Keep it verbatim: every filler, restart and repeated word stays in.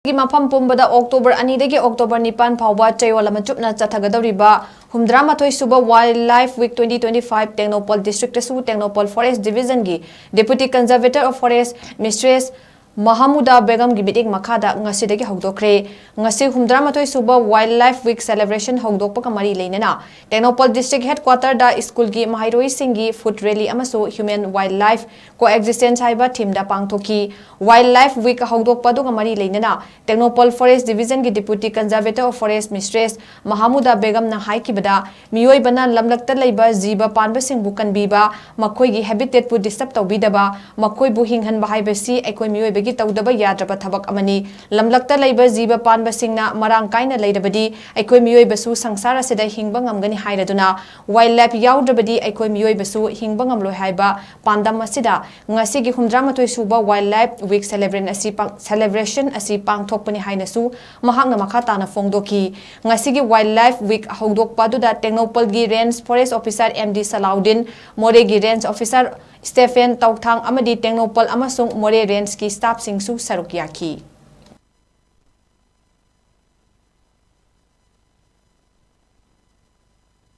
ꯒꯤ ꯃꯐꯝ ꯄꯨꯝꯕꯗ ꯑꯣꯛꯇꯣꯕꯔ ꯑꯅꯤꯗꯒꯤ ꯑꯣꯛꯇꯣꯕꯔ ꯅꯤꯄꯥꯟ ꯐꯥꯎꯕ ꯆꯌꯣꯜ ꯑꯃ ꯆꯨꯞꯅ ꯆꯠꯊꯒꯗꯧꯔꯤꯕ ꯍꯨꯝꯗ꯭ꯔꯥ ꯃꯥꯊꯣꯏ ꯁꯨꯕ Wildlife Week twenty twenty-five Tengnoupal district ꯇꯁꯨ ꯇꯦꯡꯅꯧꯄꯜ Forest Division ꯒꯤ Deputy Conservator of Forest Mistress ꯃꯍꯃꯨꯗꯥ ꯕꯦꯒꯝꯒꯤ ꯃꯤꯠꯌꯦꯡ ꯃꯈꯥꯗ ꯉꯁꯤꯗꯒꯤ ꯍꯧꯗꯣꯛꯈ꯭ꯔꯦ꯫ ꯉꯁꯤ ꯍꯨꯝꯗ꯭ꯔꯥ ꯃꯥꯊꯣꯏ ꯁꯨꯕ Wildlife Week celebration ꯍꯧꯗꯣꯛꯄꯒ ꯃꯔꯤ ꯂꯩꯅꯅ ꯇꯦꯡꯅꯧꯄꯜ district headquarter ꯗ ꯁ꯭ꯀꯨꯜꯒꯤ ꯃꯍꯩꯔꯣꯏꯁꯤꯡꯒꯤ foot rally ꯑꯃꯁꯨ Human Wildlife Coexistence ꯍꯥꯏꯕ theme ꯗ ꯄꯥꯡꯊꯣꯛꯈꯤ꯫ Wildlife Week ꯍꯧꯗꯣꯛꯄ ꯑꯗꯨꯒ ꯃꯔꯤ ꯂꯩꯅꯅ ꯇꯦꯡꯅꯧꯄꯜ Forest Division ꯒꯤ Deputy Conservator of Forest Mistress ꯃꯍꯃꯨꯗꯥ ꯕꯦꯒꯝꯅ ꯍꯥꯏꯈꯤꯕꯗ, ꯃꯤꯑꯣꯏꯕꯅ ꯂꯝꯂꯛꯇ ꯂꯩꯕ ꯖꯤꯕ ꯄꯥꯟꯕꯁꯤꯡꯕꯨ ꯀꯟꯕꯤꯕ, ꯃꯈꯣꯏꯒꯤ habitat ꯄꯨ disturb ꯇꯧꯕꯤꯗꯕ, ꯃꯈꯣꯏꯕꯨ ꯍꯤꯡꯍꯟꯕ ꯍꯥꯏꯕꯁꯤ ꯑꯩꯈꯣꯏ ꯃꯤꯑꯣꯏꯕꯒꯤ ꯇꯧꯗꯕ ꯌꯥꯗ꯭ꯔꯕ ꯊꯕꯛ ꯑꯃꯅꯤ꯫ ꯂꯝꯂꯛꯇ ꯂꯩꯕ ꯖꯤꯕ ꯄꯥꯟꯕꯁꯤꯡꯅ ꯃꯔꯥꯡ ꯀꯥꯏꯅ ꯂꯩꯔꯕꯗꯤ ꯑꯩꯈꯣꯏ ꯃꯤꯑꯣꯏꯕꯁꯨ ꯁꯪꯁꯥꯔ ꯑꯁꯤꯗ ꯍꯤꯡꯕ ꯉꯝꯒꯅꯤ ꯍꯥꯏꯔꯗꯨꯅ, Wildlife ꯌꯥꯎꯗ꯭ꯔꯕꯗꯤ ꯑꯩꯈꯣꯏ ꯃꯤꯑꯣꯏꯕꯁꯨ ꯍꯤꯡꯕ ꯉꯝꯂꯣꯏ ꯍꯥꯏꯕ ꯄꯥꯟꯗꯝ ꯑꯁꯤꯗ ꯉꯁꯤꯒꯤ ꯍꯨꯝꯗ꯭ꯔꯥ ꯃꯥꯊꯣꯏ ꯁꯨꯕ Wildlife Week celebration ꯑꯁꯤ ꯄꯥꯡ-, celebration ꯑꯁꯤ ꯄꯥꯡꯊꯣꯛꯄꯅꯤ ꯍꯥꯏꯅꯁꯨ ꯃꯍꯥꯛꯅ ꯃꯈꯥ ꯇꯥꯅ ꯐꯣꯡꯗꯣꯛꯈꯤ꯫ ꯉꯁꯤꯒꯤ Wildlife Week ꯍꯧꯗꯣꯛꯄ ꯑꯗꯨꯗ ꯇꯦꯡꯅꯧꯄꯜꯒꯤ Range Forest Officer M D ꯁꯂꯥꯎꯗꯤꯟ, ꯃꯣꯔꯦꯒꯤ Range Officer Stephen ꯇꯧꯊꯥꯡ ꯑꯃꯗꯤ ꯇꯦꯡꯅꯧꯄꯜ ꯑꯃꯁꯨꯡ ꯃꯣꯔꯦ Range ꯀꯤ staff ꯁꯤꯡꯁꯨ ꯁꯔꯨꯛ ꯌꯥꯈꯤ꯫